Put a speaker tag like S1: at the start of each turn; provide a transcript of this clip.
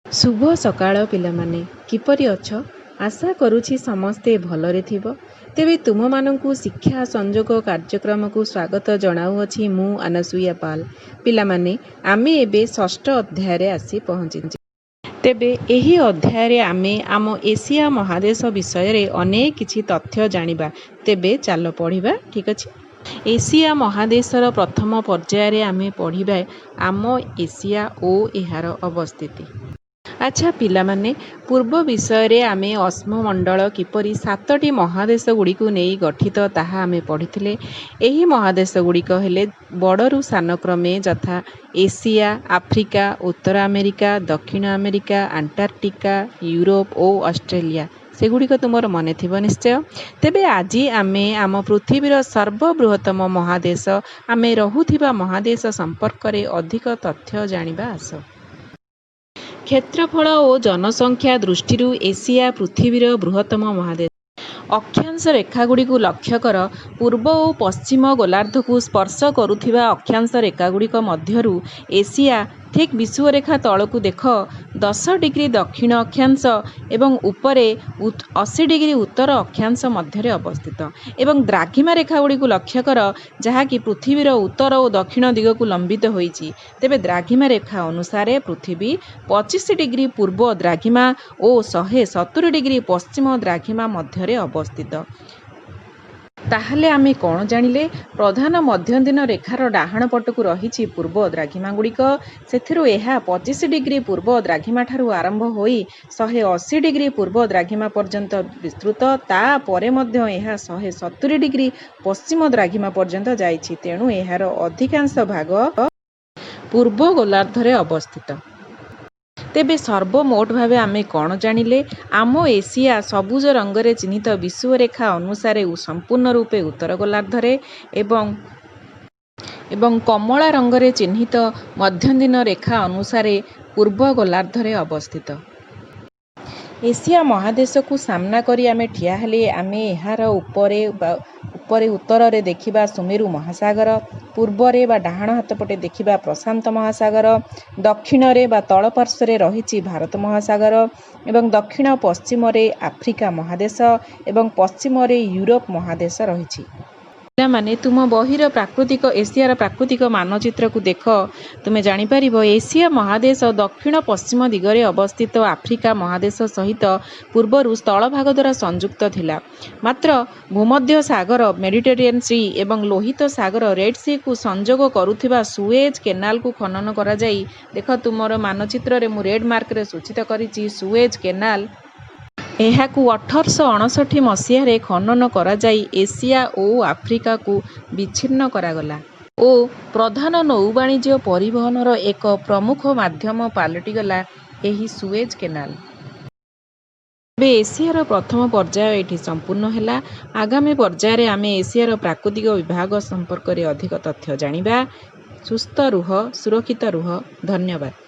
S1: ଶୁଭ ସକାଳ ପିଲାମାନେ, କିପରି ଅଛ? ଆଶା କରୁଛି ସମସ୍ତେ ଭଲରେ ଥିବ। ତେବେ ତୁମମାନଙ୍କୁ ଶିକ୍ଷା ସଂଯୋଗ କାର୍ଯ୍ୟକ୍ରମକୁ ସ୍ୱାଗତ ଜଣାଉଅଛି ମୁଁ ଅନସୂୟା ପାଲ। ପିଲାମାନେ, ଆମେ ଏବେ ଷଷ୍ଠ ଅଧ୍ୟାୟରେ ଆସି ପହଞ୍ଚିଛୁ। ତେବେ ଏହି ଅଧ୍ୟାୟରେ ଆମେ ଆମ ଏସିଆ ମହାଦେଶ ବିଷୟରେ ଅନେକ କିଛି ତଥ୍ୟ ଜାଣିବା। ତେବେ ଚାଲ ପଢ଼ିବା, ଠିକ୍ ଅଛି? ଏସିଆ ମହାଦେଶର ପ୍ରଥମ ପର୍ଯ୍ୟାୟରେ ଆମେ ପଢ଼ିବା ଆମ ଏସିଆ ଓ ଏହାର ଅବସ୍ଥିତି। ଆଚ୍ଛା ପିଲାମାନେ, ପୂର୍ବ ବିଷୟରେ ଆମେ ଅଶ୍ମମଣ୍ଡଳ କିପରି ସାତଟି ମହାଦେଶଗୁଡ଼ିକୁ ନେଇ ଗଠିତ ତାହା ଆମେ ପଢ଼ିଥିଲେ। ଏହି ମହାଦେଶଗୁଡ଼ିକ ହେଲେ ବଡ଼ରୁ ସାନ କ୍ରମେ ଯଥା ଏସିଆ, ଆଫ୍ରିକା, ଉତ୍ତର ଆମେରିକା, ଦକ୍ଷିଣ ଆମେରିକା, ଆଣ୍ଟାର୍କଟିକା, ୟୁରୋପ ଓ ଅଷ୍ଟ୍ରେଲିଆ। ସେଗୁଡ଼ିକ ତୁମର ମନେ ଥିବ ନିଶ୍ଚୟ। ତେବେ ଆଜି ଆମେ ଆମ ପୃଥିବୀର ସର୍ବବୃହତ୍ତମ ମହାଦେଶ, ଆମେ ରହୁଥିବା ମହାଦେଶ ସମ୍ପର୍କରେ ଅଧିକ ତଥ୍ୟ ଜାଣିବା ଆସ। କ୍ଷେତ୍ରଫଳ ଓ ଜନସଂଖ୍ୟା ଦୃଷ୍ଟିରୁ ଏସିଆ ପୃଥିବୀର ବୃହତ୍ତମ ମହାଦେଶ। ଅକ୍ଷାଂଶ ରେଖାଗୁଡ଼ିକୁ ଲକ୍ଷ୍ୟ କର। ପୂର୍ବ ଓ ପଶ୍ଚିମ ଗୋଲାର୍ଦ୍ଧକୁ ସ୍ପର୍ଶ କରୁଥିବା ଅକ୍ଷାଂଶ ରେଖାଗୁଡ଼ିକ ମଧ୍ୟରୁ ଏସିଆ ଠିକ୍ ବିଷୁବରେଖା ତଳକୁ ଦେଖ 10 ଡିଗ୍ରୀ ଦକ୍ଷିଣ ଅକ୍ଷାଂଶ ଏବଂ ଉପରେ 80 ଡିଗ୍ରୀ ଉତ୍ତର ଅକ୍ଷାଂଶ ମଧ୍ୟରେ ଅବସ୍ଥିତ ଏବଂ ଦ୍ରାଘିମା ରେଖାଗୁଡ଼ିକୁ ଲକ୍ଷ୍ୟ କର, ଯାହାକି ପୃଥିବୀର ଉତ୍ତର ଓ ଦକ୍ଷିଣ ଦିଗକୁ ଲମ୍ବିତ ହୋଇଛି। ତେବେ ଦ୍ରାଘିମା ରେଖା ଅନୁସାରେ ପୃଥିବୀ 25 ଡିଗ୍ରୀ ପୂର୍ବ ଦ୍ରାଘିମା ଓ 170 ଡିଗ୍ରୀ ପଶ୍ଚିମ ଦ୍ରାଘିମା ମଧ୍ୟରେ ଅବସ୍ଥିତ। ତାହେଲେ ଆମେ କ'ଣ ଜାଣିଲେ? ପ୍ରଧାନ ମଧ୍ୟଦିନ ରେଖାର ଡାହାଣ ପଟକୁ ରହିଛି ପୂର୍ବ ଦ୍ରାଘିମାଗୁଡ଼ିକ। ସେଥିରୁ ଏହା 25 ଡିଗ୍ରୀ ପୂର୍ବ ଦ୍ରାଘିମାଠାରୁ ଆରମ୍ଭ ହୋଇ 180 ଡିଗ୍ରୀ ପୂର୍ବ ଦ୍ରାଘିମା ପର୍ଯ୍ୟନ୍ତ ବିସ୍ତୃତ। ତାପରେ ମଧ୍ୟ ଏହା 170 ଡିଗ୍ରୀ ପଶ୍ଚିମ ଦ୍ରାଘିମା ପର୍ଯ୍ୟନ୍ତ ଯାଇଛି। ତେଣୁ ଏହାର ଅଧିକାଂଶ ଭାଗ ପୂର୍ବ ଗୋଲାର୍ଦ୍ଧରେ ଅବସ୍ଥିତ। ତେବେ ସର୍ବମୋଟ ଭାବେ ଆମେ କ'ଣ ଜାଣିଲେ? ଆମ ଏସିଆ ସବୁଜ ରଙ୍ଗରେ ଚିହ୍ନିତ ବିଷୁବରେଖା ଅନୁସାରେ ସମ୍ପୂର୍ଣ୍ଣ ରୂପେ ଉତ୍ତର ଗୋଲାର୍ଦ୍ଧରେ ଏବଂ କମଳା ରଙ୍ଗରେ ଚିହ୍ନିତ ମଧ୍ୟଦିନ ରେଖା ଅନୁସାରେ ପୂର୍ବ ଗୋଲାର୍ଦ୍ଧରେ ଅବସ୍ଥିତ। ଏସିଆ ମହାଦେଶକୁ ସାମ୍ନା କରି ଆମେ ଠିଆ ହେଲେ ଆମେ ଏହାର ଉପରେ ଉତ୍ତରରେ ଦେଖିବା ସୁମେରୁ ମହାସାଗର, ପୂର୍ବରେ ବା ଡାହାଣ ହାତ ପଟେ ଦେଖିବା ପ୍ରଶାନ୍ତ ମହାସାଗର, ଦକ୍ଷିଣରେ ବା ତଳ ପାର୍ଶ୍ୱରେ ରହିଛି ଭାରତ ମହାସାଗର ଏବଂ ଦକ୍ଷିଣ ପଶ୍ଚିମରେ ଆଫ୍ରିକା ମହାଦେଶ ଏବଂ ପଶ୍ଚିମରେ ୟୁରୋପ ମହାଦେଶ ରହିଛି। ପିଲାମାନେ, ତୁମ ବହିର ପ୍ରାକୃତିକ ଏସିଆର ପ୍ରାକୃତିକ ମାନଚିତ୍ରକୁ ଦେଖ, ତୁମେ ଜାଣିପାରିବ ଏସିଆ ମହାଦେଶ ଦକ୍ଷିଣ ପଶ୍ଚିମ ଦିଗରେ ଅବସ୍ଥିତ ଆଫ୍ରିକା ମହାଦେଶ ସହିତ ପୂର୍ବରୁ ସ୍ଥଳଭାଗ ଦ୍ୱାରା ସଂଯୁକ୍ତ ଥିଲା। ମାତ୍ର ଭୂମଧ୍ୟ ସାଗର ମେଡିଟେରିଆନ୍ ସି ଏବଂ ଲୋହିତ ସାଗର ରେଡ୍ ସିକୁ ସଂଯୋଗ କରୁଥିବା ସୁଏଜ୍ କେନାଲକୁ ଖନନ କରାଯାଇ, ଦେଖ ତୁମର ମାନଚିତ୍ରରେ ମୁଁ ରେଡ୍ ମାର୍କରେ ସୂଚିତ କରିଛି ସୁଏଜ୍ କେନାଲ, ଏହାକୁ 1859 ମସିହାରେ ଖନନ କରାଯାଇ ଏସିଆ ଓ ଆଫ୍ରିକାକୁ ବିଚ୍ଛିନ୍ନ କରାଗଲା ଓ ପ୍ରଧାନ ନୌବାଣିଜ୍ୟ ପରିବହନର ଏକ ପ୍ରମୁଖ ମାଧ୍ୟମ ପାଲଟିଗଲା ଏହି ସୁଏଜ୍ କେନାଲ। ତେବେ ଏସିଆର ପ୍ରଥମ ପର୍ଯ୍ୟାୟ ଏଠି ସମ୍ପୂର୍ଣ୍ଣ ହେଲା। ଆଗାମୀ ପର୍ଯ୍ୟାୟରେ ଆମେ ଏସିଆର ପ୍ରାକୃତିକ ବିଭାଗ ସମ୍ପର୍କରେ ଅଧିକ ତଥ୍ୟ ଜାଣିବା। ସୁସ୍ଥ ରୁହ, ସୁରକ୍ଷିତ ରୁହ, ଧନ୍ୟବାଦ।